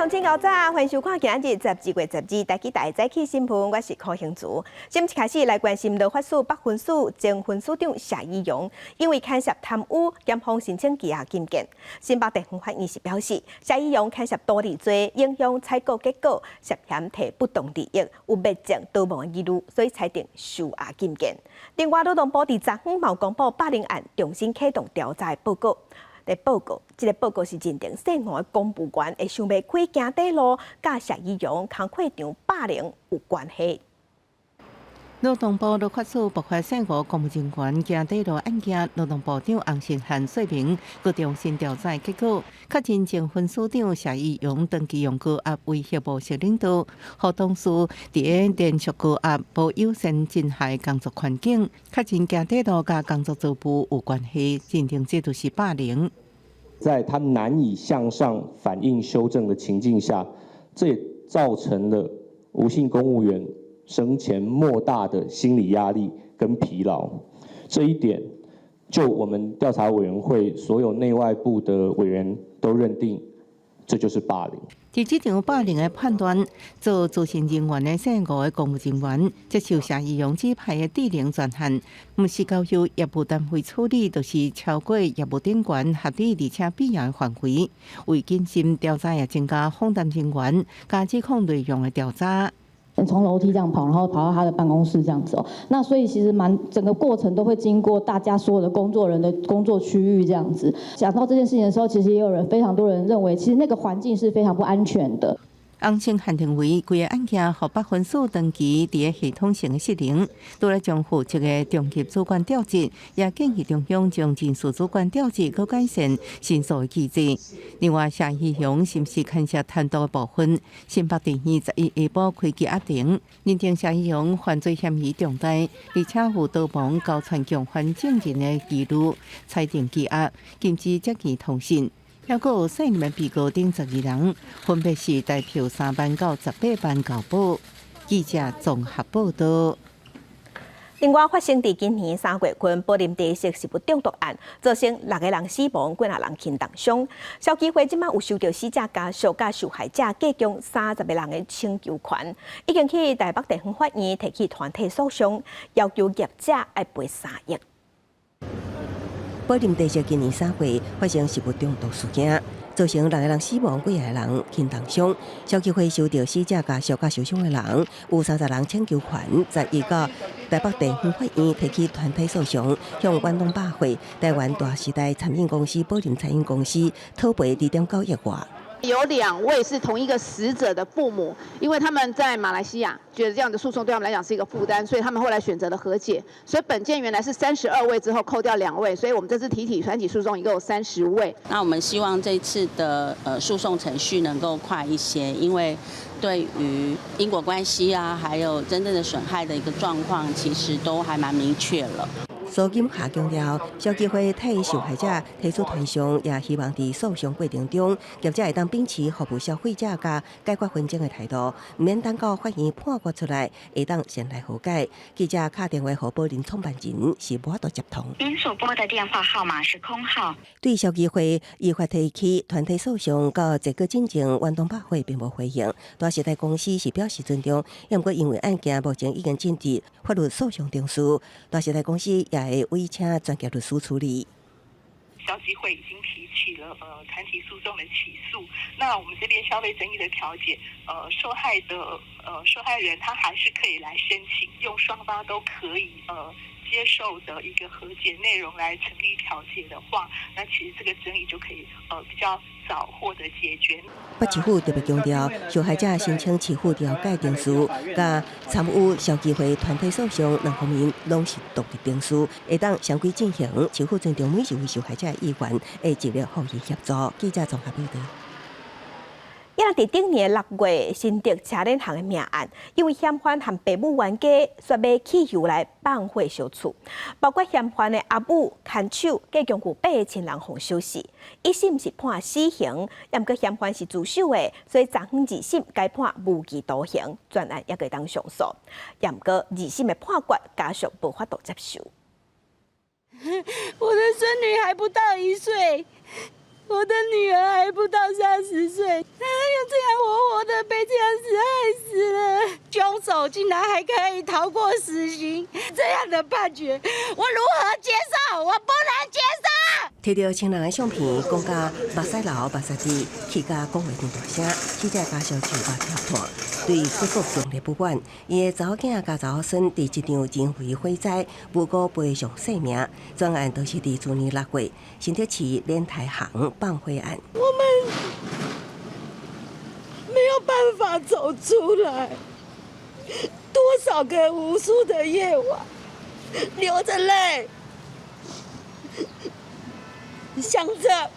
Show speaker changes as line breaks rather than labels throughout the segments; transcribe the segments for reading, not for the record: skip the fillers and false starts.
鄉親𠢕早，歡迎收看今仔日12月12台語台早起新聞，我是柯興竹。先一開始來關心勞發署北分署前分署長謝以陽，因為牽涉貪污，檢方申請羈押禁見。新北地方法院是表示，謝以陽牽涉圖利罪，影響採購結果，涉嫌提不當利益，有滅證逃亡的疑慮，所以裁定收押禁見。另外，勞動部佇昨昏嘛公布霸凌案重新啟動調查的報告。佇報告，這个報告是認定姓吳的公務員會想袂開行短路，佮謝以陽工課場霸凌有關係。
勞動部勞發署爆發姓吳公務人員行短路案件，勞動部長洪勝漢說明，閣重新調查結果，確認前分署長謝以陽長期用高壓威脅無錫領導，予同事佇咧連續高壓、無友善震撼工作環境，確認行短路佮工作遭誤有關係，認定這就是霸凌。
在他難以向上反映修正的情境下，這也造成了吳姓公務員生前莫大的心理壓力跟疲勞。這一點，就我們調查委員會所有內外部的委員都認定，這就是霸凌。
佇這場霸凌的判斷，做資深人員的姓吳的公務人員接受謝以陽指派的職能權限，毋是交由業務單位處理，就是超過業務頂懸合理而且必要的範圍。為謹慎調查，也增加訪談人員佮指控內容的調查。
從樓梯這樣跑，然後跑到他的辦公室這樣子哦。那所以其實蠻整個過程都會經過大家所有的工作人的工作區域這樣子。講到這件事情的時候，其實也有人非常多人認為，其實那個環境是非常不安全的。
洪勝漢認為，規个案件予北分署長期佇咧系統性的失靈，除了將負責的中級主管調職，也建議中央將人事主管調職，閣改善申訴的機制。另外，謝以陽是毋是牽涉貪瀆的部分，新北地院11下晡開羈押庭，認定謝以陽犯罪嫌疑重大，而且有逃亡、交傳共犯證人的疑慮，裁定羈押，禁止接見通訊。抑閣有涉案被告等12人，分別是台票3萬到18萬交保。記者綜合報道。
另外，發生佇今年3月份寶林茶色食物中毒案，造成六个人死亡，幾若人輕重傷。消基會這馬有收著死者家屬佮受害者合共30个人的請求權，已經去台北地方法院提起團體訴訟，要求業者愛賠3億。
寶林茶色今年3月發生食物中毒事件，造成六個人死亡，幾个人輕重傷。消基會收著死者家屬佮受傷的人，有30人請求權，11到台北地方法院提起團體訴訟，向遠東百貨、台灣大時代餐飲公司、寶林餐飲公司討賠2.9億外。
有兩位是同一個死者的父母，因為他們在馬來西亞，覺得這樣的訴訟對他們來講是一個負擔，所以他們後來選擇了和解。所以本件原來是32位，之後扣掉兩位，所以我們這次提起團體訴訟一共有30位。
那我們希望這次的訴訟程序能夠快一些，因為對於因果關係啊，還有真正的損害的一個狀況，其實都還蠻明確了。
蘇金霞強調，消基會替受害者提出團訟，也希望佇訴訟過程中，業者會當秉持服務消費者佮解決紛爭的態度，毋免等到法院判決出來，會當先來和解。記者敲電話予寶林創辦人，是無法度接通。
您所撥的電話號碼是空號。
對消基會依法提起團體訴訟，到這個進前，遠東百貨並無回應。大時代公司是表示尊重，毋過因為案件目前已經進入法律訴訟程序，大時代公司也會委請專業律師處理。
消基會已經提起了團體訴訟的起訴，那我們這邊消費爭議的調解，受害人他還是可以來申請，用雙方都可以接受的一個和解內容來成立調解的話，那其實這個爭議就可以比較早獲得解決。
北市府特別強調，受害者申請市府調解程序，佮參與消基會團體訴訟兩方面攏是獨立程序，會當雙軌進行。市府尊重每一位受害者的意願，會盡力予伊協助。記者綜合報導。
抑佇頂年6月，新竹車輪行的命案，因為嫌犯和爸母冤家，煞買汽油來放火燒厝，包括嫌犯的阿母、牽手，計共有八个親人予燒死。一審是判死刑，毋過嫌犯是自首的，所以昨昏二審改判無期徒刑，全案猶閣會當上訴。毋過二審的判決，家屬無法度接受。
我的孫女還不到1歲。我的女兒還不到30歲，她就這樣活活的被這樣子害死了。兇手竟然還可以逃過死刑，這樣的判決，我如何接受？我不能接受。
提著親人的相片，講甲目屎流、目屎滴，氣甲講話真大聲，死者家屬就愛跳脫，對結果強烈不滿。伊的查某囝佮查某孫佇這場人為火災無辜賠償性命，專案就是佇去年6月新竹市蓮台行放火案。
我們沒有辦法走出來，多少個無數的夜晚，流着淚，想着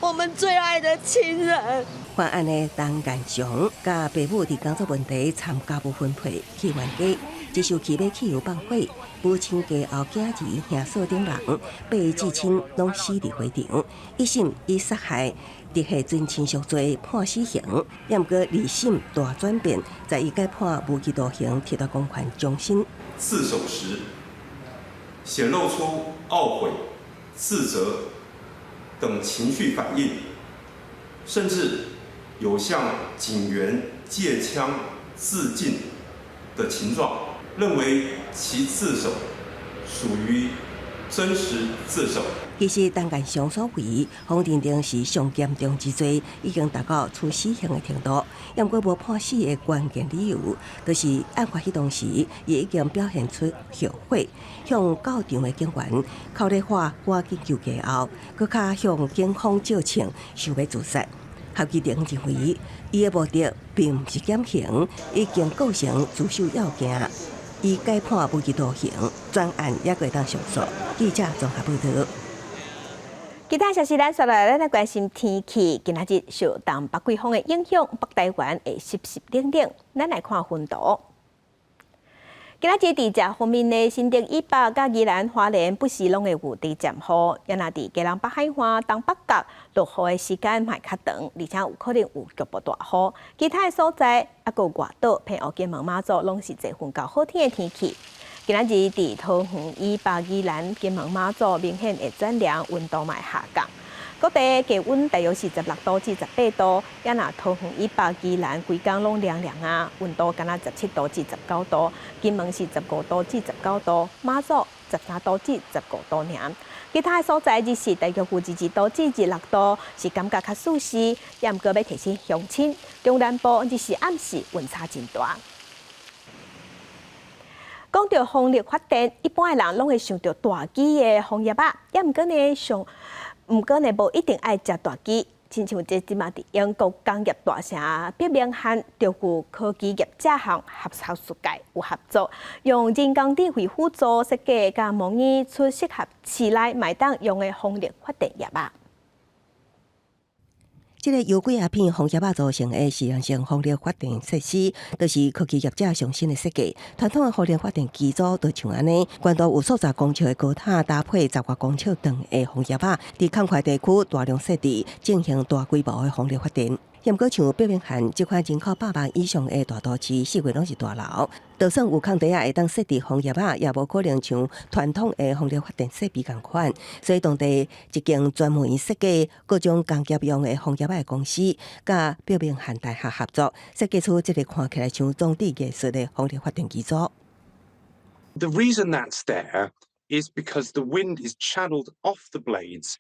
我們最愛的親人。
犯案的陳建祥佮爸母佇工作問題參家務分配去冤家，一受氣欲汽油放火，母親家後囝兒兄嫂等人，八个至親攏死佇火場。一審以殺害直系尊親屬罪判死刑，毋過二審大轉變，在伊改判無期徒刑，剝奪公權終身。
自首時顯露出懊悔、自責等情緒反應，甚至有向警員借槍自盡的情狀，認為其自首屬於真實自首。
其實陳建祥所為，予認定是上嚴重之罪，已經達到處死刑的程度。毋過無判死的關鍵理由，就是案發彼當時，伊已經表現出後悔，向到場的警員口咧喊趕緊救家後，閣較向警方借槍，想欲自殺。合議庭認為，伊的目的並毋是減刑，已經構成自首要件，伊改判無期徒刑，全案猶閣會當上訴。記者綜合報導。
其他消息，咱紲來，咱來關心天氣。今仔日受東北季風的影響，北台灣會濕濕冷冷。咱來看溫度。今仔日佇這方面呢，新竹以北佮宜蘭花蓮不時攏會有低暫雨，也若佇基隆北海岸東北角落雨的時間會較長，而且有可能有局部大雨。其他的所在，猶閣外島、澎湖、金門、馬祖，攏是濟份較好天的天氣。今仔日佇桃園以北、宜蘭、金門、馬祖明顯會轉涼，溫度嘛會下降。各地低溫大約是16度至18度，也若桃園以北、宜蘭規工攏涼涼啊，溫度敢若17度至19度，金門是15度至19度，馬祖13度至15度爾。其他的所在日時大約有22度至26度，是感覺較舒適。也毋過欲提醒鄉親，中南部日時暗時溫差真大。講到風力發電，一般的人攏會想著大支的風葉仔，也毋過呢，上毋過呢，無一定愛遮大支。親像這這馬佇英國工業大城伯明翰，就有科技業者和學術界有合作，用人工智慧輔助設計佮模擬出適合市內嘛會當用的風力發電葉仔。
這个由幾仔片風葉仔組成的試驗性風力發電設施，就是科技業者上新的設計。傳統的風力發電機組就像按呢，懸度有數十公尺的高塔，搭配十外公尺長的風葉仔，佇空曠地區大量設置，進行大規模的風力發電。毋過像伯明翰這款人口100萬以上的大都市，四圍攏是大樓，就算有空地仔會當設置風葉仔，也無可能像傳統的風力發電設備仝款。所以當地一間專門設計各種工業用的風葉仔的公司，佮伯明翰大學合作，設計出這个看起來像裝置藝術的風力發電機組。
The reason that's there is because the wind is channeled off the blades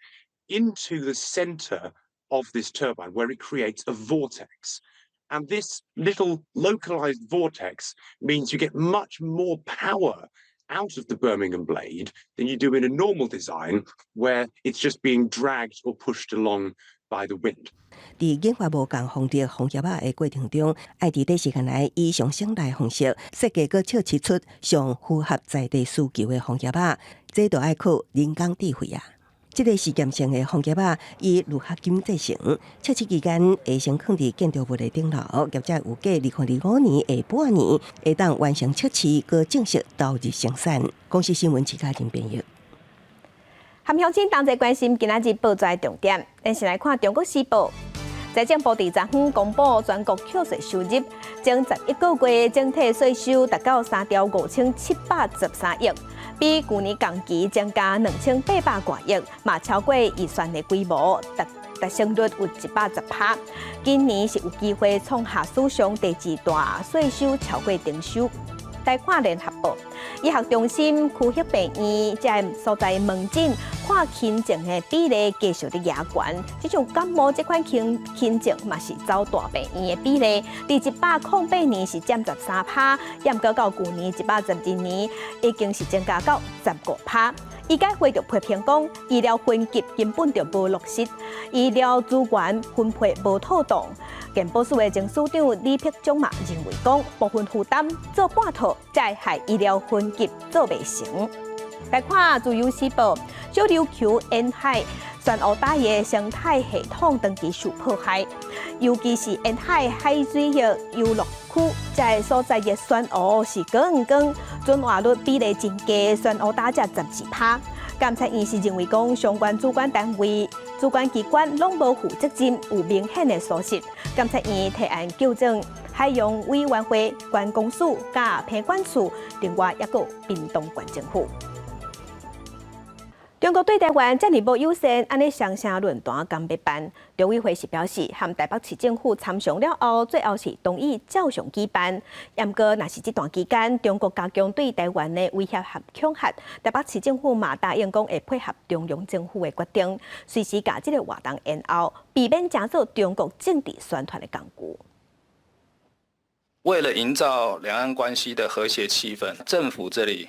into the center of this turbine, where it creates a vortex. And this little localized vortex means you get much more power out of the Birmingham blade than you do in a normal design, where it's just being dragged or pushed along by the wind.
佇研發無仝風力風葉仔的過程中，愛佇短時間內以上省力的方式設計閣測試出上符合在地需求的風葉仔，這就愛靠人工智慧啊！這个試驗性的風葉仔以鋁合金製成，測試期間會先囥佇建築物的頂樓，業者預計2025年下半年會當完成測試，閣正式投入生產。公視新聞徐嘉玲編譯。
和鄉親同齊關心今仔日報紙重點，咱先來看《中國時報》。財政部佇昨昏公布全國課稅收入，前11個月整體稅收達到3兆5713億，比舊年同期增加2800外億，嘛超過預算的規模，達成率有110%。今年是有機會創下史上第二大稅收超過徵收。來看聯合報，醫學中心區域病院這个所在門診看輕症的比例繼續佇壓懸，這種感冒這款輕輕症嘛是走大病院的比例，佇108年是佔13%，毋過到舊年112年已經是增加到15%。醫改會就批評講，醫療分級根本就無落實，醫療資源分配無妥當。健保署的前署長李碧章嘛認為講，部分負擔做半套，才會害醫療分級做袂成。來看自由時報，小琉球沿海珊瑚礁的生態系統長期受破壞，尤其是沿海海水浴遊樂區，這个所在的珊瑚是光光，存活率比例真低，珊瑚礁才12%。監察院是認為講，相關主管單位、主管機關攏無負責任，有明顯的疏失。監察院提案糾正海洋委員會、觀光署、佮品管處，另外抑閣屏東縣政府。中國對台灣遮爾無友善，按呢雙城論壇敢欲辦？陸委會是表示，和台北市政府參詳了後，最後是同意照常舉辦。毋過，若是這段期間中國加強對台灣的威脅和恐嚇，台北市政府嘛答應講會配合中央政府的決定，隨時共這个活動延後，避免成做中國政治宣傳的工具。
為了營造兩岸關係的和諧氣氛，政府這裡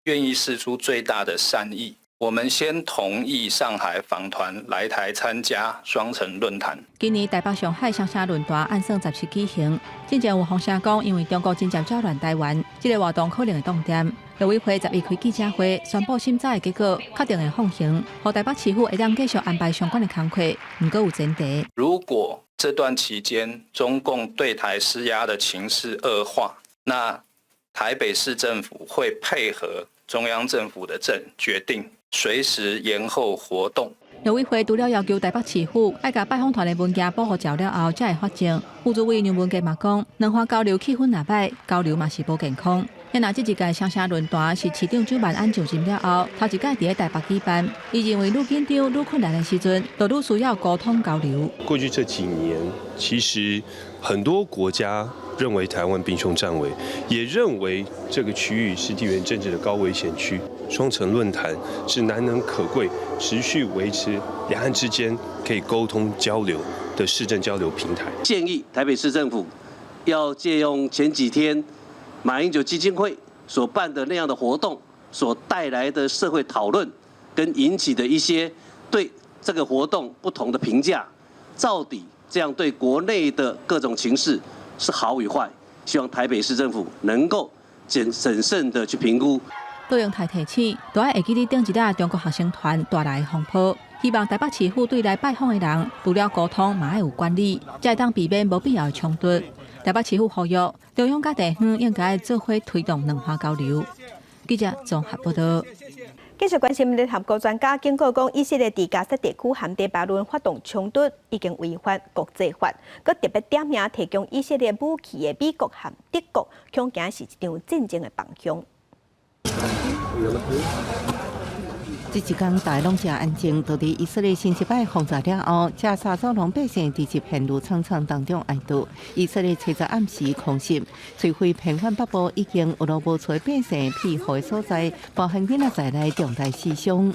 願意釋出最大的善意。我們先同意上海訪團來台參加雙城論壇。
今年台北上海雙城論壇按算十七舉行，進前有風聲講，因為中國真正擾亂台灣，這个活動可能會當點。陸委會11開記者會，宣布審查的結果，確定會放行，予台北市府會當繼續安排相關的工課，毋過有前提。
如果這段期間中共對台施壓的情勢惡化，那台北市政府會配合中央政府的政決定，隨時延後活動。
陸委會除了要求台北市府愛共拜訪團的文件補予照了後，才會發證。副主委梁文傑嘛講，兩岸交流氣氛若歹，交流嘛是無健康。若這一屆雙城論壇是市長蔣萬安上任了後，頭一屆佇咧台北舉辦。伊認為愈緊張、愈困難的時陣，就愈需要溝通交流。
過去這幾年，其實很多國家認為台灣兵凶戰危，也認為這個區域是地緣政治的高危險區。雙城論壇是難能可貴，持續維持兩岸之間可以溝通交流的市政交流平台。
建議台北市政府要借用前幾天馬英九基金會所辦的那樣的活動所帶來的社會討論，跟引起的一些對這個活動不同的評價，到底這樣對國內的各種情勢是好與壞？希望台北市政府能夠審慎的去評估。
杜永泰提醒，都愛會記得頂一下中國學生團帶來的風波，希望台北市府對來拜訪的人，除了溝通，嘛愛有管理，才會當避免無必要的衝突。台北市府呼籲中央佮地方應該做伙推動兩岸交流。記者綜合報道。
繼續關心聯合國專家警告講，以色列佇加薩地區和黎巴嫩發動衝突，已經違反國際法。閣特別點名提供以色列武器的美國和德國，恐驚是一場戰爭的幫兇。
這一工大攏誠安靜，到佇以色列星期擺轟炸了後，加沙走廊百姓直接陷入慘慘當中哀悼。以色列七日暗時空襲，摧毀偏遠北部已經有路無厝百姓庇護的所在，包含囡仔在內重大死傷。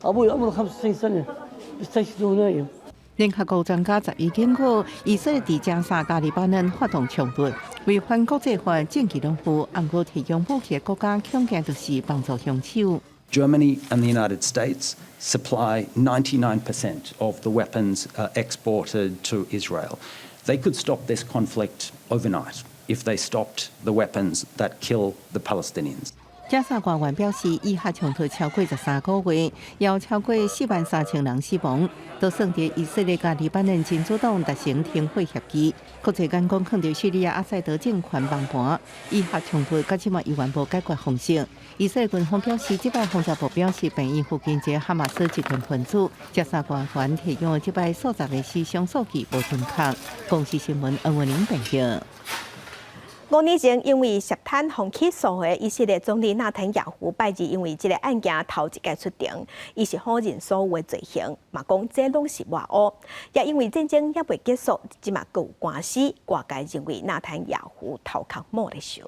أبوي عمره 65 سنة استشهد ونايم。
聯合國專家11警告，以色列佇加沙佮黎巴嫩發動衝突，違反國際法，證據攏有，毋過提供武器的國家恐驚就是幫助兇手。
Germany and the United States supply 99% of the weapons exported to Israel. They could stop this conflict overnight if they stopped the weapons that kill the Palestinians.
加沙官員表示，以哈衝突超過13個月，有超過43,000人死亡。都算佇以色列佮黎巴嫩真主黨達成停火協議。國際眼光放佇敘利亞阿薩德政權崩盤，以哈衝突到這馬猶原無解決方式。以色列軍方表示，這擺轟炸目標是病院附近一个哈馬斯激進分子。加沙官員提供這擺數十个死傷數據無準確。公視新聞恩文玲報道。
5年前，因為涉貪予起訴的以色列總理納坦雅胡拜二因為這个案件頭一擺出庭，伊是否認所有的罪行，嘛講這攏是賴烏。也因為戰爭猶未結束，這馬閣有官司，外界認為納坦雅胡頭殼無咧燒。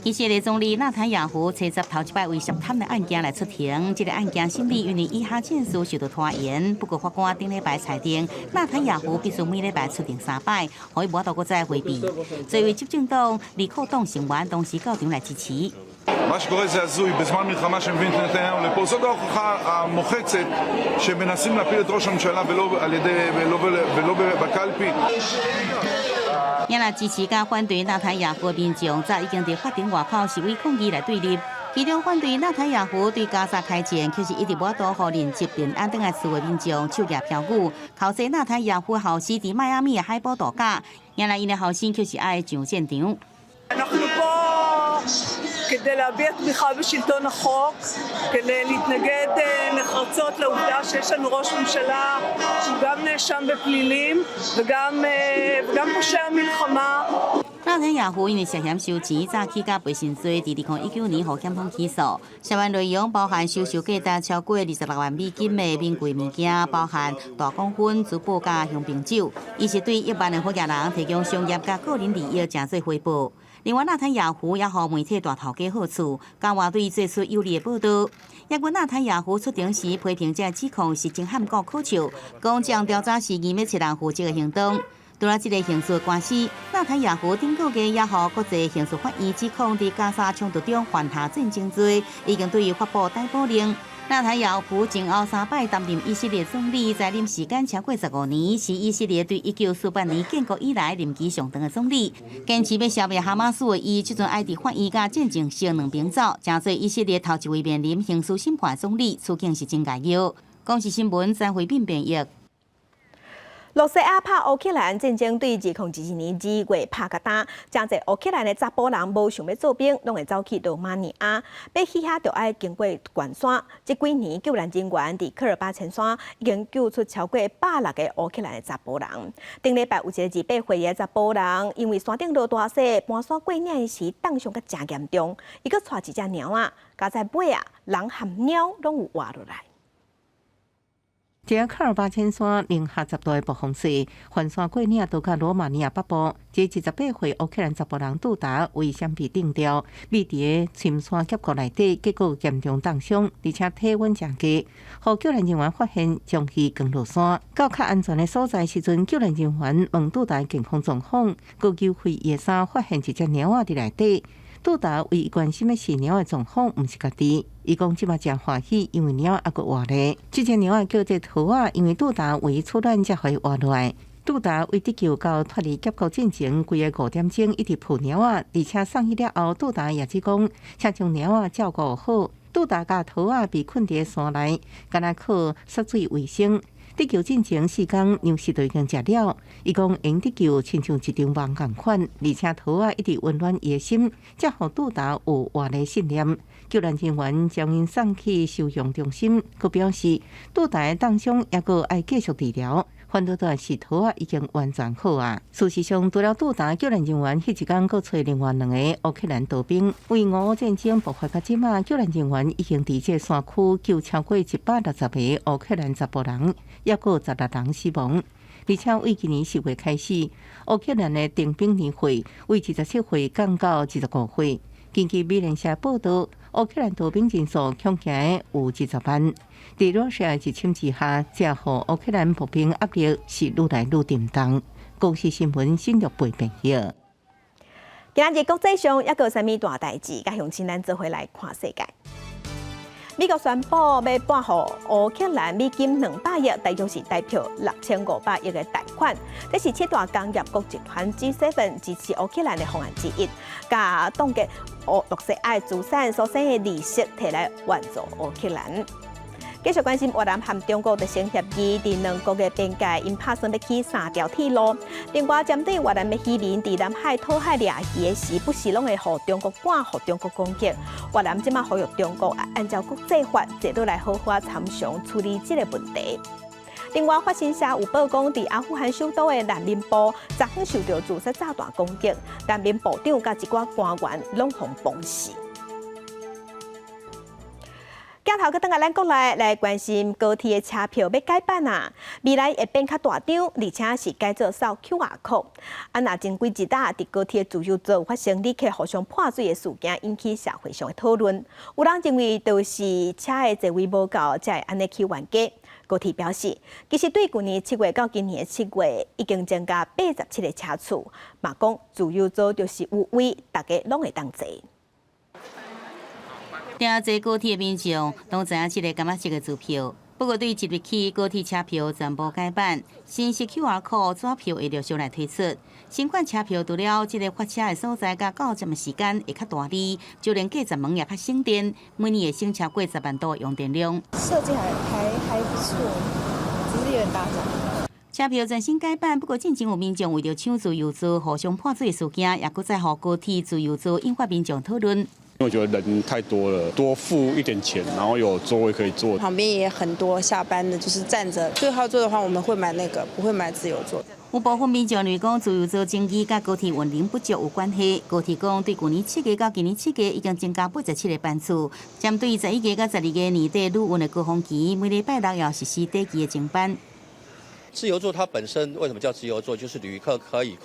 以色列總理納坦雅胡初十頭一擺為涉貪的案件來出庭，這个案件審理因為以哈戰事受到拖延，不過法官頂禮拜裁定，納坦雅胡必須每禮拜出庭三擺，予伊無法度閣再迴避。作為執政黨利庫黨成員當時到場來支持。
מה שקורה זה הזוי, בזמן מלחמה שמביאים את נתניהו לפה, זאת ההוכחה המוחצת שמנסים להפיל את ראש הממשלה ולא על ידי, ולא, ולא בקלפי.
也來支持佮反對納坦雅胡的民眾，早已經佇法庭外口示威抗議來對立。其中反對納坦雅胡對加沙開戰，卻是一直無法度予人質平安轉來厝的民眾手舉標語，口說納坦雅胡後生佇邁阿密的海埔度假，原來𪜶的後生卻是愛上戰場。
אנחנו פה כדי להביע תמיכה בשלטון החוק, כדי להתנגד נחרצות לעובדה שיש לנו ראש ממשלה שהוא גם נאשם בפלילים וגם פושע מלחמה.
納坦雅胡因為涉嫌收錢，早起佮賠薪罪，佇2019年予檢方起訴。涉案內容包含收受價值超過26萬美金的名貴物件，包含大公分、珠寶佮香檳酒。伊是對1萬个好額人提供商業佮個人利益，誠做回報。另外，納坦雅胡也予媒體大頭家好處，交換對做出有利的報道。抑閣納坦雅胡出庭時批評這指控是真漢告可笑，講這項調查是硬欲揣人負責的行動。除了這个刑事官司，納坦雅胡頂個月也予國際刑事法院指控佇加沙衝突中犯下戰爭罪，已經對伊發布逮捕令。納坦雅胡前後三擺擔任以色列總理，在任時間超過15年，是以色列對1948年建國以來任期上長的總理。堅持欲消滅哈馬斯的伊，這陣愛佇法院佮戰情室兩邊走，成做以色列頭一位面臨刑事審判總理，處境是真堪憂。公視新聞詹慧敏編譯。
羅西亞拍烏克蘭戰爭對2022年2月拍甲今，誠濟烏克蘭的查埔人無想欲做兵，攏會走去羅馬尼亞，欲去遐就愛經過懸山。這幾年救援人員佇喀爾巴阡山已經救出超過160個烏克蘭的查埔人。頂禮拜有一个28歲的查埔人，因為山頂落大雪，攀山過嶺時凍傷甲誠嚴重，伊閣帶一隻貓仔，佳哉尾啊，人和貓攏有活落來。
佇喀爾巴阡山零下10度的暴風雪，翻山過嶺到達羅馬尼亞北部。這28歲烏克蘭查埔人杜達為閃避頂吊，覕佇个深山峽谷內底，結果嚴重凍傷，而且體溫誠低。予救援人員發現，將伊扛落山，到較安全的所在時陣，救援人員問杜達健康狀況，閣揪開伊的衫，發現一隻貓仔佇內底。杜達唯一關心的是貓的狀況，毋是家己。伊講這馬誠歡喜，因為貓猶閣活咧。這隻貓仔叫做桃仔，因為杜達為取暖才予伊活落來。杜達為得救到脫離峽谷進前，規个5點鐘一直抱貓仔，而且送去了後，杜達也只講，請將貓仔照顧好。杜達佮桃仔被困佇山內，干焦靠捒水維生。得救進前4工，糧食都已經食了。伊講𪜶得救親像一場夢仝款，而且桃仔一直溫暖伊的心，才予杜達有活的信念。救援人員將𪜶送去收容中心，閣表示杜達的凍傷猶閣愛繼續治療。反倒倒是桃仔已經完全好啊。事實上，除了杜達救援人員，彼一工閣揣另外兩个烏克蘭逃兵。為俄烏戰爭爆發到這馬，救援人員已經佇這山區救超過160個烏克蘭查埔人，猶閣16人死亡。而且為今年10月開始，烏克蘭的徵兵年歲為27歲降到25歲。根據美聯社報道，烏克蘭逃兵人數恐驚有20萬。佇羅西亞入侵之下，這予烏克蘭步兵壓力是愈來愈沉重。公視新聞新陸貝編譯。
今仔日國際上猶閣有啥物大代誌？佮鄉親咱做伙來看世界。美國宣布欲撥予烏克蘭美金200億，大約是台幣6500億的貸款。這是七大工業國集團 G7 支持烏克蘭的方案之一，共凍結俄羅斯的資產所生的利息，提來援助烏克蘭。繼續關心越南和中國達成協議，佇兩國的邊界，𪜶拍算欲起三條鐵路。另外，針對越南的漁民佇南海討海掠魚的時，不時攏會予中國趕，予中國攻擊。越南這馬呼籲中國按照國際法，坐落來好好參詳處理這个問題。另外，法新社有報講，佇阿富汗首都的難民部，昨昏受著自殺炸彈攻擊，難民部長佮一寡官員攏予崩死。鏡頭閣轉來咱國內來關心高鐵的車票欲改版啊！未來會變較大張，而且是改做掃 QR code。啊，若前幾日啊，佇高鐵自由座發生旅客互相潑水的事件，引起社會上的討論。有人認為就是車的座位無夠，才會按呢去冤家。高鐵表示，其實對舊年7月到今年7月，已經增加87個車次。嘛講自由座就是有位，大家攏會當坐。
訂坐高鐵的民眾攏知影這个柑仔色的支票，不過對即日起高鐵車票全部改版，新式 QR code 紙票會陸續來推出。新款車票除了這个發車的所在佮到站的時間會較大字，就連過站門也較省電，每年會省超過10萬度用電量。
設計還不錯，只是有點大張。
車票全新改版，不過進前有民眾為著搶自由座互相潑水事件，也閣再予高鐵自由座引發民眾討論。
因為我覺得人太多了，多付一點錢，然後有座位可以坐。
旁邊也很多下班的，就是站着對號坐的話，我們會買那個，不會買自由座。
有部分民眾認為講自由座爭議佮高鐵運能不足有關係。高鐵講對舊年7月到今年7月已經增加87個班次，針對11月到12月年底旅運的高峰期，每禮拜六要實施短期的增班。
自由座它本身為什麼叫自由座？就是旅客可以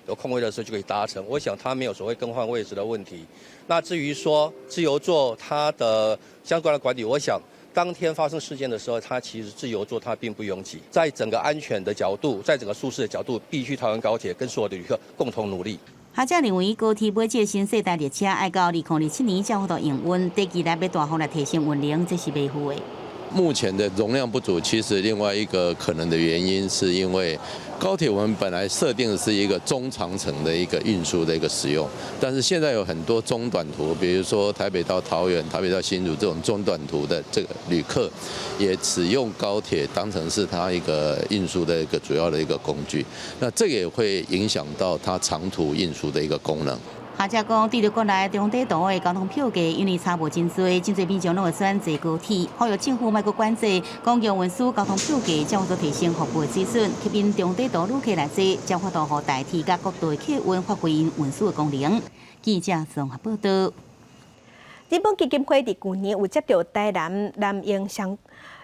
有空位的時候就可以搭乘。我想它沒有所謂更換位置的問題。那至於說自由座它的相關的管理，我想當天發生事件的時候，它其實自由座它並不擁擠。在整個安全的角度，在整個舒適的角度，必須台灣高鐵跟所有的旅客共同努力。
學者認為高鐵買這个新世代列車愛到2027年才有法度營運，短期內欲大幅來提升運能，這是袂赴的。
目前的容量不足，其實另外一個可能的原因，是因為高鐵我們本來設定的是一個中長程的一個運輸的一個使用，但是現在有很多中短途，比如說台北到桃園、台北到新竹這種中短途的這個旅客，也使用高鐵當成是他一個運輸的一個主要的一個工具，那這個也會影響到它長途運輸的一個功能。
學者講，對著國內中短途的交通票價，因為差無真濟，真濟民眾攏會選坐高鐵。呼籲政府莫閣管制公共運輸交通票價，才有法提升服務的水準，吸引中短途旅客來坐，才有法度予台鐵佮國道的客運發揮𪜶運輸的功能。記者綜合報道。
日本基金會佇舊年有接著台南南榮雙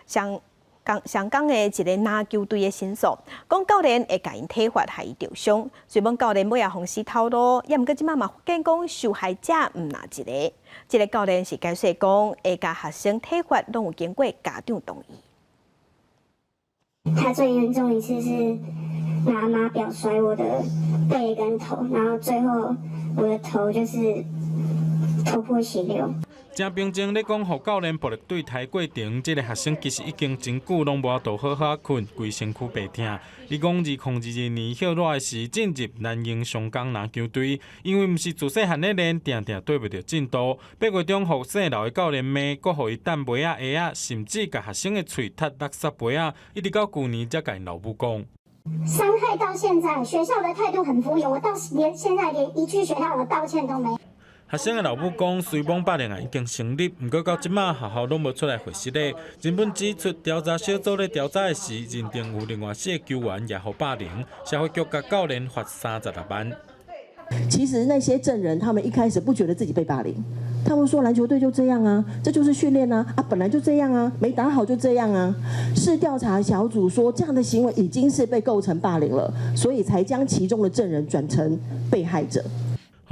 雙港雙江的一个籃球隊的申訴，講教練會共𪜶體罰，害伊著傷。雖罔教練尾仔予死頭路，也毋過這馬嘛發現講受害者毋若一个。這个教練是解釋講，會共學生體罰，攏有經過家長同意。
他最嚴重一次是拿碼錶摔我的背跟頭，然後最後我的頭就是頭破血流。
誠平靜咧講，予教練暴力對待過程，這个學生其實已經真久攏無法度好好睏，規身軀白疼。伊講，2022年歇熱的時進入南榮雙江籃球隊，因為毋是自細漢咧練，定定綴袂著進度。8月中予姓劉的教練罵，閣予伊擲杯仔、鞋仔，甚至共學生的喙踢垃圾杯仔，一直到舊年才共𪜶老母講。
傷害到現在，學校的態度很敷衍，我到連現在連一句學校的道歉都沒。
學生的老母講，雖罔霸凌案已經成立，毋過到這馬學校攏無出來回實咧。日本指出，調查小組咧調查的時，認定有另外四個球員也予霸凌，社會局共教練罰36萬。
其實那些證人，他們一開始不覺得自己被霸凌，他們說籃球隊就這樣啊，這就是訓練啊，啊本來就這樣啊，沒打好就這樣啊。是調查小組說這樣的行為已經是被構成霸凌了，所以才將其中的證人轉成被害者。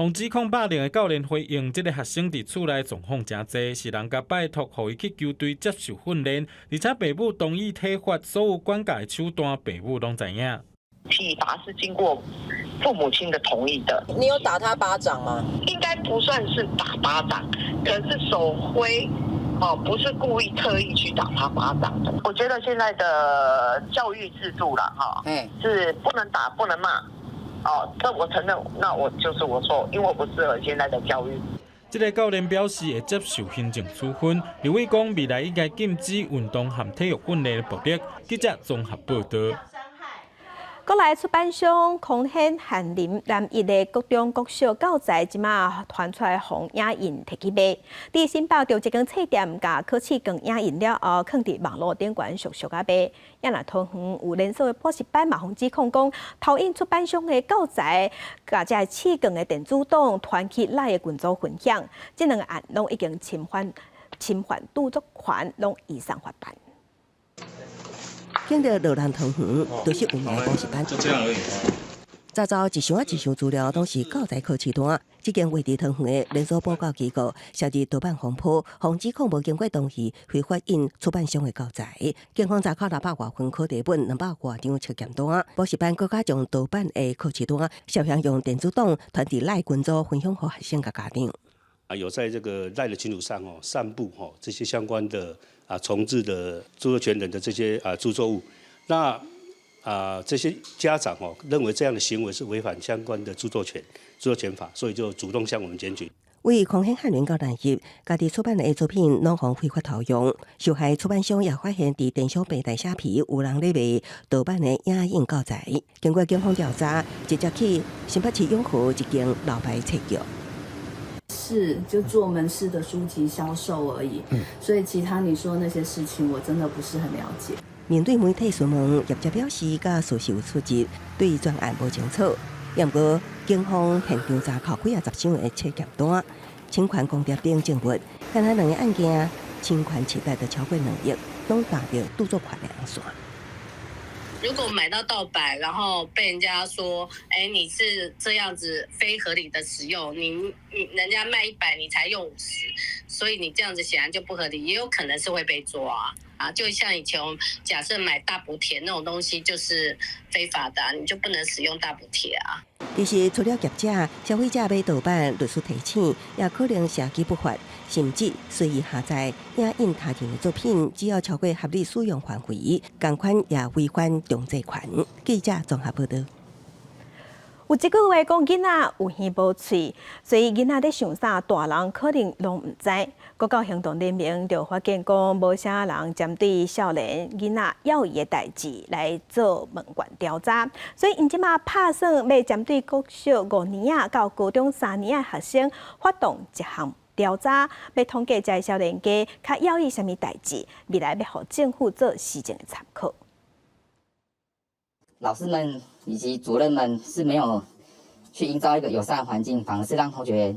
予指控霸凌的教練回應，這个學生佇厝內狀況誠濟，是人共拜託，予伊去球隊接受訓練，而且爸母同意體罰，所有管教的手段，爸母攏知影。
體罰是經過父母親的同意的。
你有打他巴掌嗎？
應該不算是打巴掌，可是手揮哦，不是故意特意去打他巴掌的。我覺得現在的教育制度啦，哈，是不能打，不能罵。哦，這我承認，那我就是我錯，因為我不適合現在的教育。
這个教練表示會接受行政處分。立委講未來應該禁止運動和體育訓練的暴力。記者綜合報道。
國內出版商空顯翰林南一的國中國小教材，這馬傳出來予影印提去賣。佇新北著一間冊店，共考試卷影印了後，囥佇網路頂懸俗俗仔賣。也若桃園有連鎖的補習班嘛，予指控講偷印出版商的教材，共這試卷的電子檔傳去 LINE 的群組分享。這兩個案攏已經侵犯著作權，攏移送法辦。
見到羅蘭桃園，都是有名補習班。
就這樣而已。
早早一箱一箱資料，攏是教材考試單。這間位佇桃園的連鎖補教機構，涉入盜版風波，予指控無經過同意，非法印出版商的教材。警方查扣600外份考題本，200外張測驗單。補習班閣較將盜版的考試單，涉嫌用電子檔傳佇 LINE 群組分享予學生佮家長。
啊，有在這個 LINE 的群組上哦，散布吼這些相關的重製的著作權人的這些著作物，那這些家長哦認為這樣的行為是違反相關的著作權法，所以就主動向我們檢舉。
為空顯翰林到南一，家己出版的作品攏予非法偷用，受害出版商也發現，佇電商平台蝦皮有人咧賣盜版的影印教材。經過警方調查，直接去新北市永和一間老牌冊局。
是，就做門市的書籍銷售而已。所以其他你說那些事情，我真的不是很了解。
面對媒體詢問，業者表示佮事實有出入，對全案無清楚。毋過警方現場查扣幾仔十張的測驗單，侵權公牒等證物，敢若兩个案件侵權市值就超過2億，攏踏著著作權的紅線。
如果買到盜版，然後被人家說，哎，你是這樣子非合理的使用，你人家賣100，你才用50，所以你這樣子顯然就不合理，也有可能是會被抓啊。就像以前假設買大補帖那種東西就是非法的，你就不能使用大補帖啊。
其實除了業者、消費者買盜版，律師提醒，也可能涉及不法，甚至隨意下載、影印他人的作品，只要超過合理使用範圍，仝款也違反著作權。記者綜合報道。
有一句話講，囡仔有耳無喙，所以囡仔咧想啥，大人可能攏毋知。國教行動聯盟就發現講，無啥人針對少年囡仔要伊的代誌來做問卷調查，所以𪜶這馬拍算欲針對國小五年仔到高中三年仔學生發動一項調查，欲統計這少年家較猶豫啥物代誌，未來欲予政府做施政的參考。
老師們以及主任們是沒有去營造一個友善環境，反而是讓同學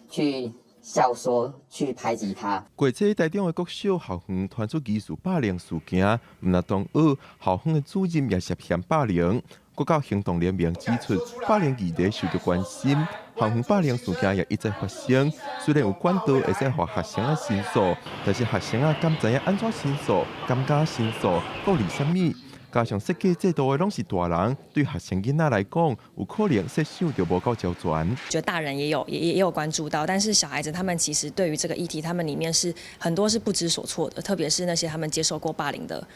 去笑說、去排擠他。
過這台中的國小校園傳出疑似霸凌事件，毋但同學，校方的主任也涉嫌霸凌。國教行動聯盟指出，霸凌議題受到關心，校園霸凌事件也一再發生。雖然有管道會使予學生仔申訴，但是學生仔敢知影按怎申訴、敢敢申訴，顧慮啥物？加上設計制度的攏是大人，對學生囡仔來講，有可能設想就無夠周全。
覺得大人也有關注到，但是小孩子他們其實對於這個議題，他們裡面是很多是不知所措的，特別是那些他們接受過霸凌的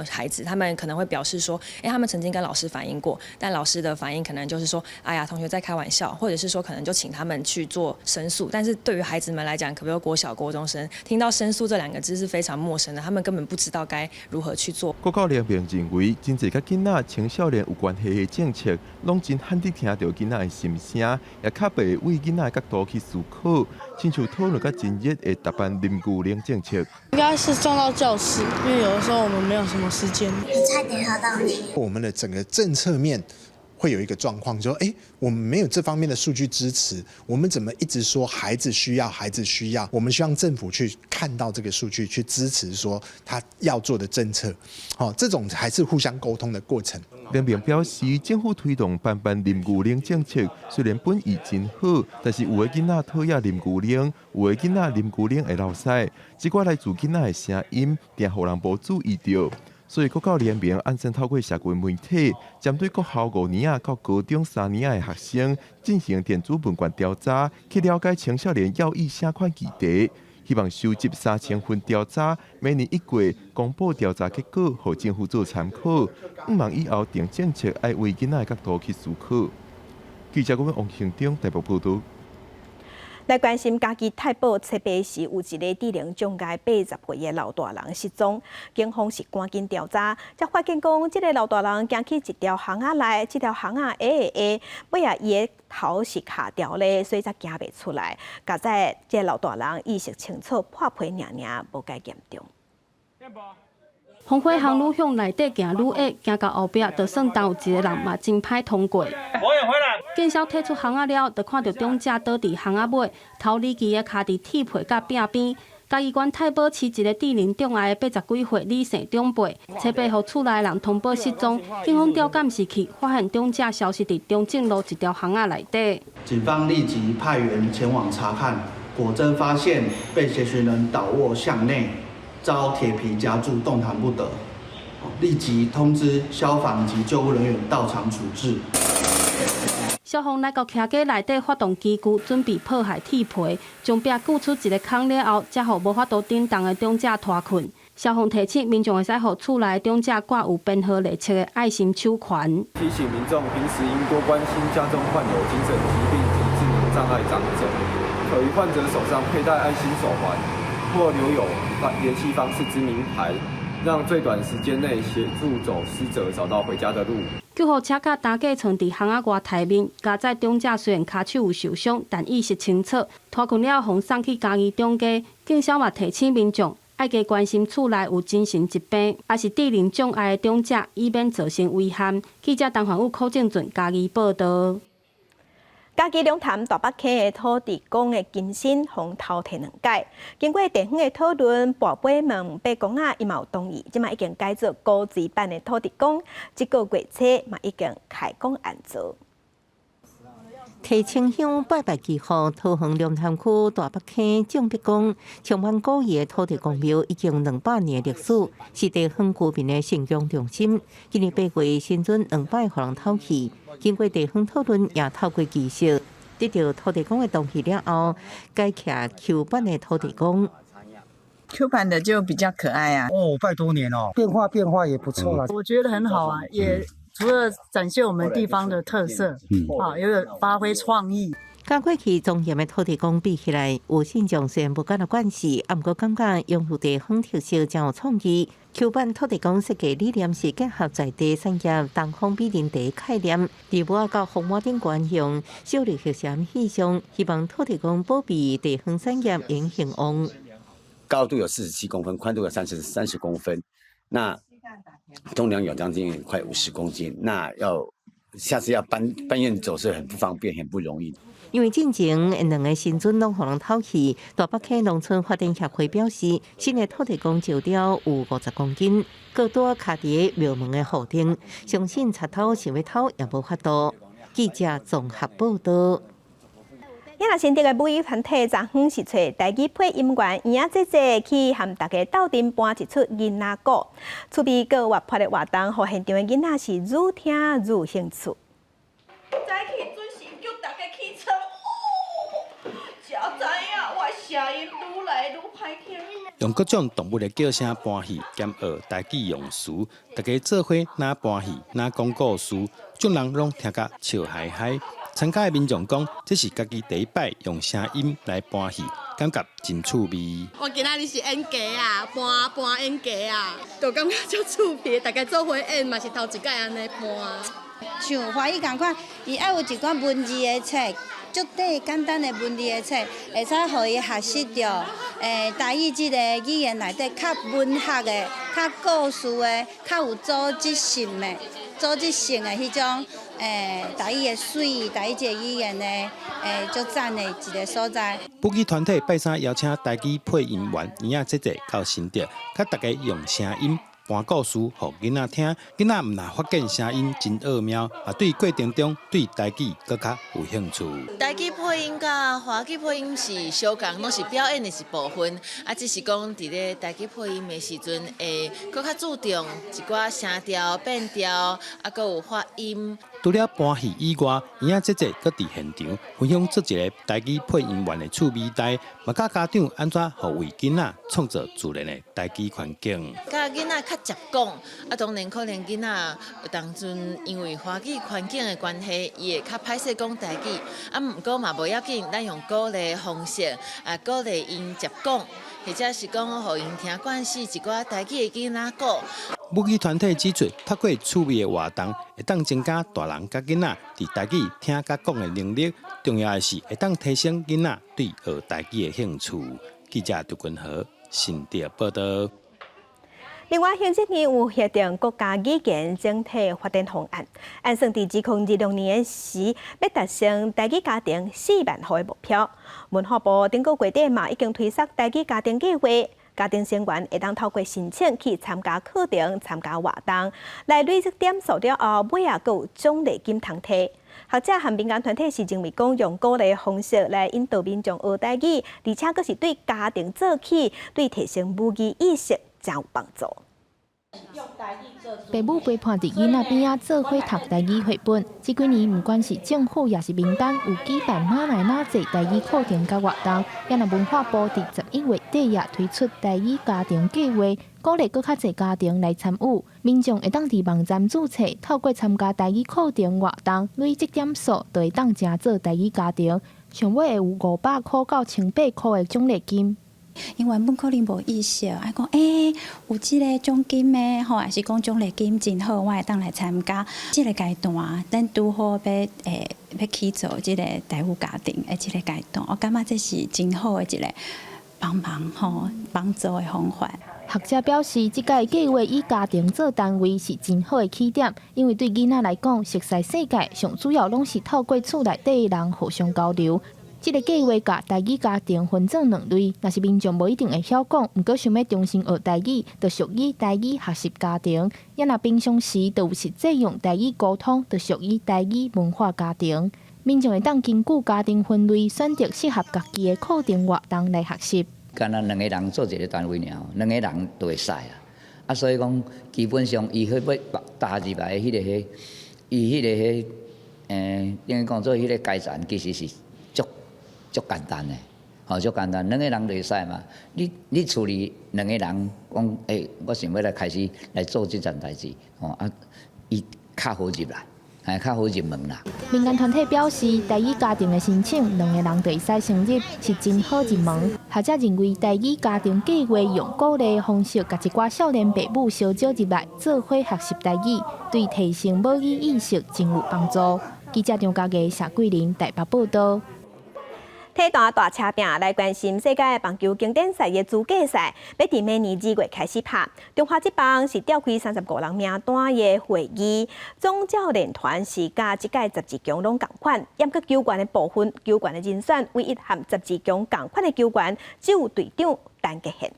孩子，他們可能會表示說，欸，他們曾經跟老師反映過，但老師的反應可能就是說，哎呀，同學在開玩笑，或者是說可能就請他們去做申訴。但是對於孩子們來講，可比如國小、國中生聽到申訴這兩個字是非常陌生的，他們根本不知道該如何去做。
國教聯盟認為，真濟佮囡仔、青少年有關係的政策，攏真罕得聽著囡仔的心聲，也較袂為囡仔的角度去思考，親像討論甲真熱的台灣啉牛奶政策。
應該是送到教室，因為有的時候我們沒有什麼時間。
差點喝到你。
我們的整個政策面會有一個狀況，就說，哎，我們沒有這方面的數據支持，我們怎麼一直說孩子需要，孩子需要？我們希望政府去看到這個數據，去支持說他要做的政策。好，這種還是互相溝通的過程。
聯盟表示，政府推動班班啉牛奶政策，雖然本意真好，但是有的囡仔討厭啉牛奶，有的囡仔啉牛奶會流屎，這寡來自囡仔的聲音，定予人無注意著。所以國教聯盟按算透過社群媒體，針對國校5年仔到高中3年仔的學生進行電子問卷調查，去了解青少年猶豫啥款議題。希望收集3000份調查，每年一月公布調查結果，予政府做參考。向望以後定政策愛為囡仔的角度去思考。記者王興中台北報導。
來關心嘉義太保七八時有一个智能障礙80歲的老大人失蹤，警方是趕緊調查，才發現講這个老大人行去一條巷仔內，這條巷仔矮矮，尾仔伊的頭是卡著咧，所以才行袂出來。佳哉這个老大人意識清楚，破皮爾爾，無介嚴重。
風火巷愈向內底行愈矮，行到後壁就算當有一个人嘛真歹通過。警消退出巷仔了，就看著長者倒佇巷仔尾，頭離奇的跤佇鐵皮佮壁邊。嘉義縣太保市一个智能障礙的80幾歲李姓長輩，初八予厝內人通報失蹤，警方調監視器發現長者消失佇中正路一條巷仔內底。
警方立即派員前往查看，果真發現被協尋人倒臥巷內，遭鐵皮夾住，動彈不得，立即通知消防及救護人員到場處置。
消防來到徛家內底發動機具，準備破壞鐵皮，將壁鋸出一个孔了後，才予無法度頂動的長者脫困。消防提醒民眾會使予厝內長者掛有編號列冊的愛心手環。
提醒民眾平時應多關心家中患有精神疾病及智能障礙長者，可於患者手上佩戴愛心手環，或留有聯繫方式之名牌，讓最短時間內協助走失者找到回家的路。
救護車佮擔架床佇巷仔外台面，佳哉長者雖然跤手有受傷，但意識清楚。脫困了後，送去嘉義中繼。警消嘛提醒民眾，愛加關心厝內有精神疾病，抑是智能障礙的長者，以免造成危險。記者陳焕宇、柯正俊嘉義報導。
嘉義龍潭大北坑的土地公的金身，予偷提兩擺。經過地方的討論，跋杯問伯公仔，伊嘛有同意，這馬已經改做古錐版的土地公。這个月初嘛已經開工安裝。
提清香拜拜祈福，桃園龍潭區大北坑正伯宮充滿古意的土地公廟已經200年歷史，是地方居民的信仰中心。今年8月，神尊兩擺予人偷去，經過地方討論，也透過儀式得著土地公的同意了後，改徛 Q 版的土地公。
Q 版的就比較可愛啊！
哦，500多年哦，變化變化也不錯啦。
我覺得很好啊，也除了展現我們地方的特色，啊，也有發揮創意。
佮過去莊嚴的土地公比起來，有信眾雖然無敢若慣勢，啊，毋過感覺擁有地方特色真有創意。Q 版土地公設計理念是結合在地產業東方美人茶概念，佇帽仔佮風帽頂懸用小綠黑閃意象，希望土地公保庇地方產業會興旺。
高度有47公分，寬度有30公分，那重量有將近快50公斤，那要下次要搬運走是很不方便，很不容易。
因為進前兩个神尊攏予人偷去，大北坑農村發展協會表示，新的土地公石雕有50公斤，閣拄仔徛佇廟門的戶頂，相信賊偷想欲偷也無法度。記者綜合報導。
也若新竹的母語團體昨昏是揣台語配音員嬰仔姐姐去和大家鬥陣搬一齣囡仔鼓，趣味閣活潑的活動，予現場的囡仔是愈聽愈有興趣。
早起準時叫大家起床，哦，才知影我聲音愈來愈歹聽。
用各種動物的叫聲搬戲，兼學台語用詞，大家做伙若搬戲，若講故事，眾人攏聽甲笑嗨嗨。參加的民眾講，這是家己第一擺用聲音來搬戲，感覺真趣味。
我今仔日是演雞仔，搬搬演雞仔，就感覺足趣味，大家做伙演嘛是頭一擺按呢搬。
像華語仝款，伊愛有一寡文字的冊，足短簡單的文字的冊，會使予伊學習著。台語這个語言內底較文學的、較故事的、較有組織性的、組織性的彼種台語的媠，台語這个語言的足讚的一个所在。
母語團體拜三邀請台語配音員嬰仔姐姐到新竹，佮大家用聲音搬故事予囡仔聽。囡仔毋但發現聲音真奧妙，也對過程中對台語閣較有興趣。
台語配音佮華語配音是相仝，攏是表演的一部分。啊，只是講佇咧台語配音的時陣，會閣較注重一寡聲調變調，啊，閣有發音。
除
除了搬戲以外，嬰仔姐姐閣佇現場分享做一个台語配音員的趣味代，嘛教家長按怎予為囡仔創造自然的台語環境。
教囡仔較捷講，啊，當然可能囡仔有當陣因為華語環境的關係，伊會較歹勢講台語，啊，毋過嘛無要緊，咱用鼓勵方式，啊，鼓勵𪜶捷講，或者是講予𪜶聽慣勢一寡台語的囡仔鼓。
母語團體指出，透過趣味的活動，會當增加大人佮囡仔佇台語聽佮講的能力。重要的是，會當提升囡仔對學台語的興趣。記者杜君和新竹報導。
另外，行政院有核定國家語言整體發展方案，按算佇2026年時，欲達成台語家庭4萬戶的目標。文化部頂個月底嘛已經推出台語家庭計劃，家庭成員會當透過申請去參加課程、參加活動，來累積點數了後，尾仔閣有獎勵金通提。學者和民間團體是認為講，用鼓勵方式來引導民眾學台語，而且閣是對家庭做起，對提升母語意識誠有幫助。
爸母陪伴佇囡仔邊仔做伙讀台語繪本。這幾年毋管是政府抑是民間，有舉辦馬來馬濟台語課程佮活動。也若文化部佇11月底也推出台語家庭計劃，鼓勵閣較濟家庭來參與。民眾會當佇網站註冊，透過參加台語課程活動，累積點數，就會當成做台語家庭。上尾會有500箍到1800箍的獎勵金。
𪜶原本可能無意識，啊講欸，有這個獎金的吼，抑是講獎勵金真好，我會當來參加。這個階段，咱拄好欲欸欲去做這個台語家庭的這個階段，我感覺這是真好的一個幫忙吼幫助的方法。
學者表示，這屆計劃以家庭做單位是真好的起點，因為對囡仔來講，熟悉世界上主要攏是透過厝內底的人互相交流。這個計劃共台語家庭分做兩類，若是民眾無一定會曉講，毋過想欲重新學台語，就屬於台語學習家庭；也若平常時就有實際用台語溝通，就屬於台語文化家庭。民眾會當根據家庭分類，選擇適合家己的課程活動來學習。
敢若兩個人做一個單位爾，兩個人就會使啊。啊，所以講基本上伊彼欲踏入來彼個彼，伊彼個彼，等於講做彼個階層，其實是足足簡單的，吼，足簡單，兩個人就會使嘛。你厝裡兩個人講，欸，我想欲來開始來做這件代誌，吼啊，伊較好入來。會較好入門啦。
民間團體表示，台語家庭的申請，兩個人就會使成立，是真好入門。學者認為，台語家庭計劃用鼓勵方式，共一寡少年爸母相招入來，做伙學習台語，對提升母語意識真有幫助。記者張家傑、謝桂林台北報導。
體壇大車拼來關心世界棒球經典賽的資格賽，欲佇明年2月開始拍。中華職棒是召開35人名單的會議，總教練團是佮這屆12強攏仝款，毋過球員的部分，球員的人選唯一和12強仝款的球員，只有隊長陳傑憲。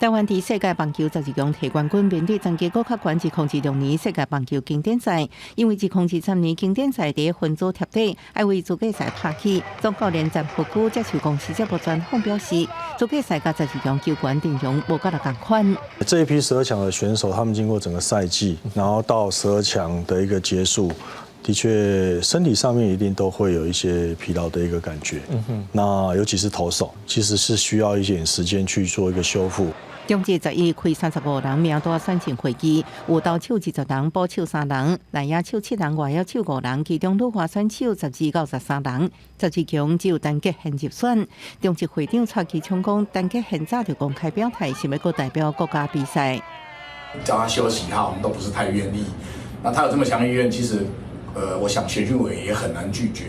台灣佇世界棒球十二強提冠軍，面對層級閣較懸2026年世界棒球經典賽，因為2023年經典賽佇分組貼底，愛為資格賽拍起。總教練詹福久接受公視節目專訪表示，資格賽佮十二強球員陣容無佮仝款。
這一批十二強的選手，他們經過整個賽季，然後到十二強的一個結束，的確身體上面一定都會有一些疲勞的一個感覺。那尤其是投手，其實是需要一點時間去做一個修復。
中職11開35人名單選前會議，有投手20人，捕手三人，內野手七人，外野手五人，其中女華選手12到13人。12強只有陳傑憲入選。中職會長蔡其昌講，陳傑憲早就公開表態，想欲閣代表國家比賽。
叫他休息，他我們都不是太願意。那他有這麼強意願，其實，我想選訓委也很難拒絕。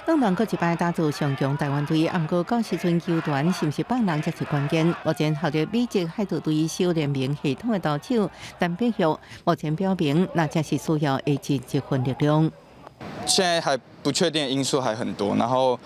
當然，閣一擺打造上強台灣隊，毋過到時陣球團是毋是放人才是關鍵。目前效力美職海盜隊小聯盟系統的投手陳柏旭，目前表明，若真是需要會盡這份力量。
現在還不確定因素還很多，然後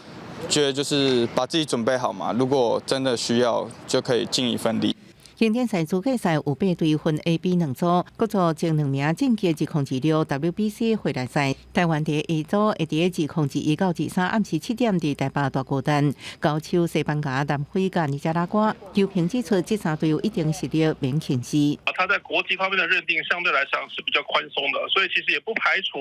覺得就是把自己準備好嘛。如果真的需要，就可以盡一份力。
經典賽資格賽有八隊分 A、B 兩組，各組前兩名晉級2026 WBC 回來賽。台灣佇 A 組會佇2021到23暗時7點佇台北大巨蛋交手西班牙、南非佮尼加拉瓜。球評指出，這三隊有一定實力，免輕視。
啊，他在國際方面的認定相對來講是比較寬鬆的，所以其實也不排除，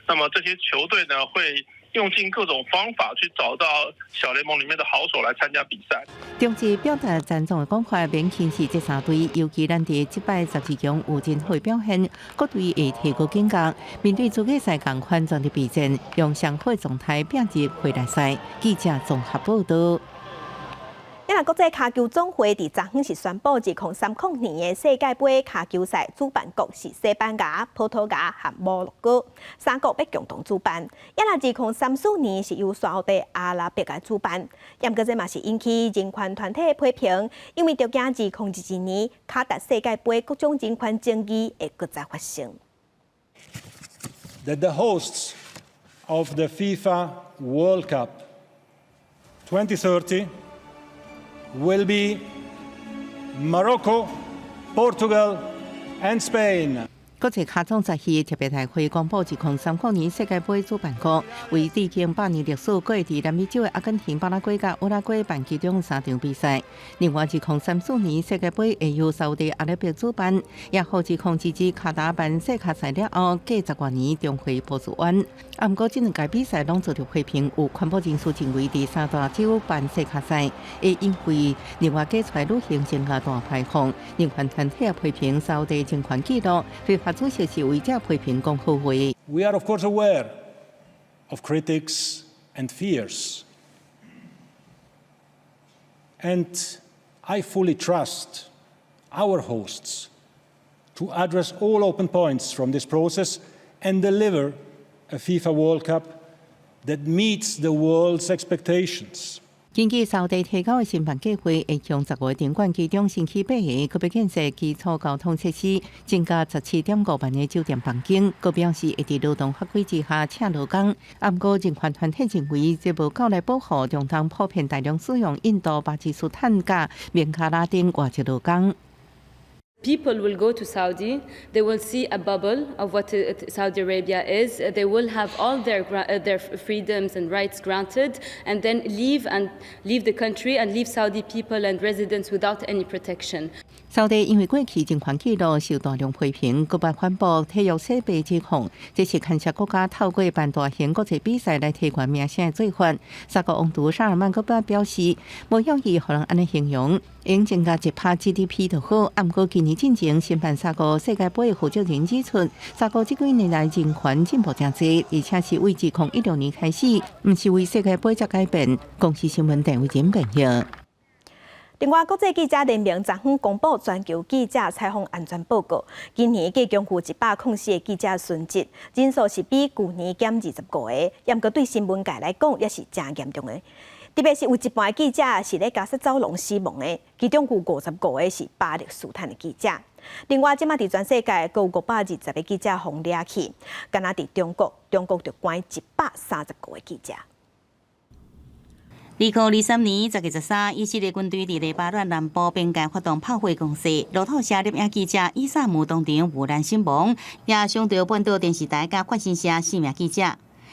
那麼這些球隊呢會用盡各種方法去找到小聯盟裡面的好手來參加比賽。
中職表達贊同的講法，免輕視這三隊，尤其咱佇這擺12強有真好表現，各隊會提高警覺，面對資格賽仝款全力備戰，用上好狀態拼入回來賽。記者綜合報道。
啊，國際跤球總會佇昨昏是宣布，2030年的世界盃跤球賽主辦國是西班牙、葡萄牙和摩洛哥三國欲共同主辦。啊，若2034年是由沙烏地阿拉伯來主辦。毋過這嘛是引起人權團體的批評，因為著驚2022年卡達世界盃各種人權爭議會閣再發生。
That the hosts of the FIFA World Cup 2030 will be Morocco, Portugal and Spain.
國際跤總十二特別大會公布，2030年世界盃主辦國為至今100年歷史，閣會佇南美洲的阿根廷、巴拉圭佮烏拉圭辦其中三場比賽。另外，2034年世界盃會由沙烏地阿拉伯主辦，也予2022卡達辦世跤賽了後，隔10外年重回波斯灣。啊，毋過這兩屆比賽攏遭著批評，有環保人士認為，佇三大洲辦世跤賽會因為另外加出來旅行增加碳排放。人權團體也批評沙烏地人權紀錄，非法主席是為這批評講好話。
We are of course aware of critics and fears, and I fully trust our hosts to address all open points from this process and deliver a FIFA World Cup that meets the world's expectations.
根據沙地提交的申辦計劃，會向15個場館其中新起八個，閣欲建設基礎交通設施，增加17.5萬个酒店房間。閣表示會佇勞動法規之下請勞工。啊，毋過人權團體認為，這無夠來保護中東普遍大量使用印度、巴基斯坦佮孟加拉等外籍勞工。
People will go to Saudi, they will see a bubble of what Saudi Arabia is, they will have all their freedoms and rights granted, and then leave and leave the country and leave Saudi people and residents without any protection.
沙地因為過去人權紀錄受大量批評，閣被反駁體育洗白指控，這是牽涉國家透過辦大型國際比賽來提懸名聲的做法。沙國王儲沙爾曼閣表示，無願意予人按呢形容，應增加1% GDP 就好。啊，毋過今年進前申辦沙國世界盃的負責人指出，沙國這幾年來人權進步誠濟，而且是為2016年開始，毋是為世界盃才改變。公視新聞鄭偉仁編譯。
另外，國際記者聯盟昨昏公布全球記者採訪安全報告，今年計共有104個記者殉職，人數是比舊年減25個，毋過對新聞界來講也是誠嚴重的。特別是有一半記者是佇加薩走廊死亡的，其中有55個是巴勒斯坦的記者。另外，這馬佇全世界閣有520個記者予掠去，干焦佇中國，中國就關135個記者。
2023年10月13，以色列軍隊佇黎巴嫩南部邊界發動炮火攻勢，路透社攝影記者伊薩姆當場遇難身亡，也傷著半島電視台佮法新社四名記者。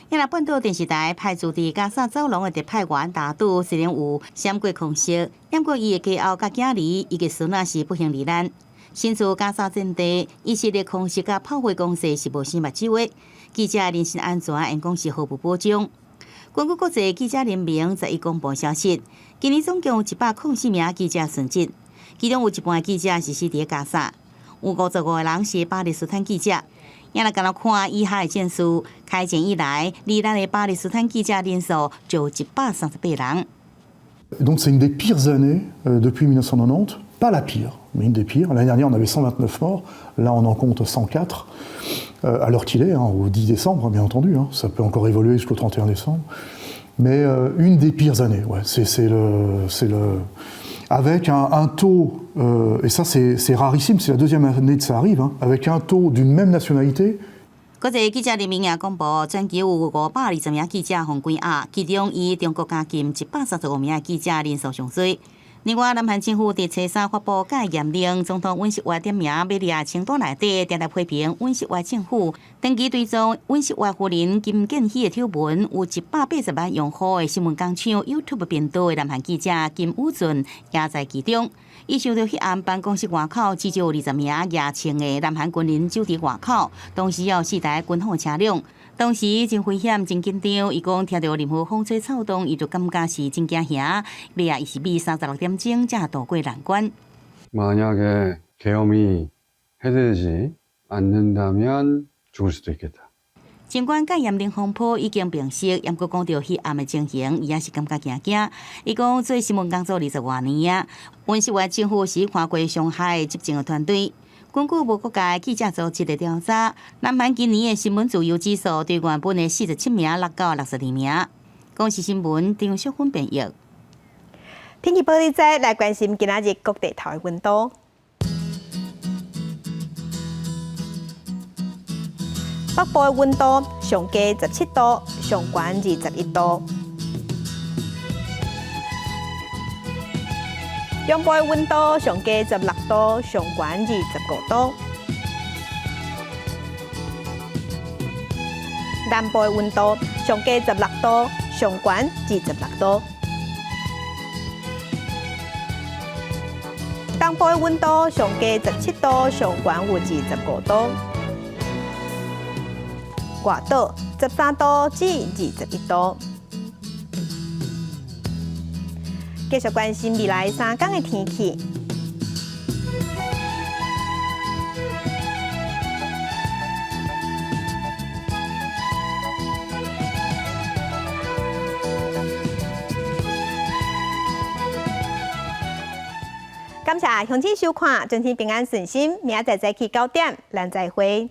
也若半島電視台派駐佇加薩走廊的特派員達杜雖然有閃過空襲，毋過伊的家後佮囝兒伊的孫仔是不幸罹難。身處加薩戰地，以色列空襲佮炮火攻勢是無生目睭的，記者人身安全應講是毫無保障。根據國際記者聯盟十一公布消息，今年總共有104名記者殉職，其中有一半記者是死佇加薩，有55個人是巴勒斯坦記者。也若干焦看以哈的戰事，開戰以來，罹難的巴勒斯坦記者人數就138人。
Donc c'est une des pires années depuis 1990, pas la pire, mais une des pires. L'année dernière, on avait 129 morts, là on en compte 104, à l'heure qu'il est, hein, au 10 décembre, bien entendu, hein, ça peut encore évoluer jusqu'au 31 décembre. Mais une des pires années, ouais, c'est le, avec un taux, et ça c'est rarissime, c'est la deuxième année que ça arrive, hein, avec un taux d'une même nationalité.
國際記者聯盟也公布，全球有520名記者予關押，其中以中國監禁135名記者人數上濟。另外，南韓政府佇初三發布戒嚴令，總統尹錫悅點名欲掠清單內底，定定批評尹錫悅政府。長期追蹤尹錫悅夫人金建希的醜聞，有180萬用戶的新聞工廠 YouTube 頻道的南韓記者金宇俊也在其中。伊受著彼暗辦公室外口至少20名額槍的南韓軍人守佇外口，同時有四台軍火車輛。當時真危險、真緊張，伊講聽著任何風吹草動，伊就感覺是真驚嚇。尾仔伊是比36點鐘才渡過難關。
만약에 계엄이 해제되지 않는다면 죽을 수도 있겠다.
儘管戒嚴令風波已經平息，毋過講著彼暗的情形，伊也是感覺驚驚。伊講做新聞工作20外年啊，尹錫悅政府是看過上海執政的團隊。根據無國界記者組織的調查，南韓今年的新聞自由指數對原本的47名落到62名。公視新聞張淑芬編譯。
天氣報你知，來關心今仔日各地頭的溫度。北部的溫度上低17度，上懸21度。中部的溫度上低16度，上懸25度。南部的溫度上低16度，上懸26度。東部的溫度上低17度，上懸有25度。外島13度至21度。繼續關心未來3天的天氣。感謝鄉親收看，祝你平安順心，明仔載早起9點，咱再會。